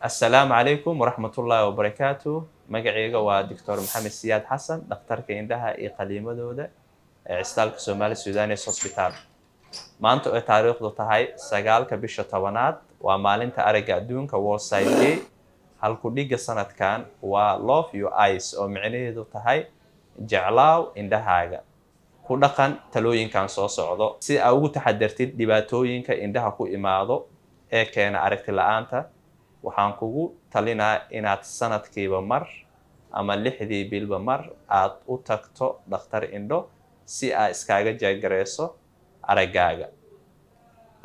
Assalaamu calaykum waraxmatullaahi wabarakaatu. Magacayga waa Doctor Maxamed Siyaad Xasan, dhakhtarka indhaha iyo qaliimadooda ee Cisbitaalka Somali Sudanese Hospital. Maanta oo taariikhdu tahay 9-ka bisha 10aad waa maalinta aragga adduunka, World Sight Day. Halku dhigga sanadkan waa "Love Your Eyes", oo micnaheedu tahay jeclaaw indhahaaga. Ku dhaqan talooyinkan soo socdo si aa ugu taxadartid dhibaatooyinka indhaha ku imaado ee keena aragti la-aanta. Waxaan kugu talinaa inaad sanadkiiba mar ama 6dii bilba mar aad u tagto dhakhtar indho si aad iskaaga jeegareyso araggaaga,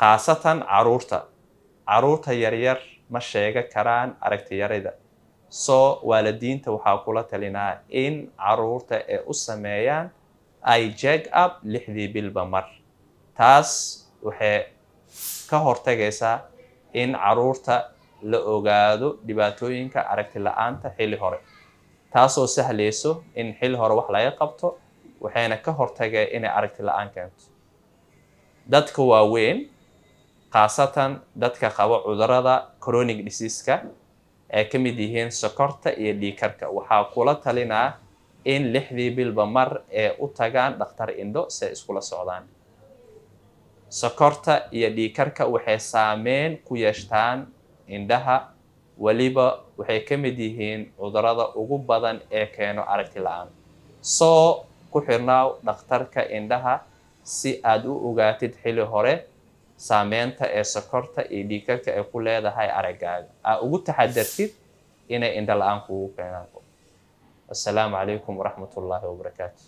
khaasatan caruurta. Caruurta yaryar ma sheega karaan aragtiyarida, soo waalidiinta waxaa kula talinaa in caruurta ay u sameeyaan eye check up 6dii bilba mar. Taas waxay ka hortagaysaa in caruurta la ogaado dhibaatooyinka aragti la-aanta xilli hore, taasoo sahlayso in xilli hore wax laga qabto, waxayna ka hortagee inay aragti la-aan keento. Dadka waaweyn, khaasatan dadka qaba cudurada chronic disease-ka ay ka mid yihiin sokorta iyo dhiigkarka, waxaa kula talinaa in 6dii bilba mar ee u tagaan dhakhtar indho si ay iskula socdaan. Sokorta iyo dhiigkarka waxay saameyn ku yeeshtaan indhaha, weliba waxay ka mid yihiin cudurada ugu badan ee keeno aragti la-aan. Soo ku xirnaaw dhakhtarka indhaha si aad u ogaatid xilli hore saameynta ee sokorta iyo dhiigkarka ay ku leedahay araggaaga, aa ugu taxadartid inay indho la-aan kugu keenaan. Assalaamu calaykum waraxmatullaahi wabarakaatu.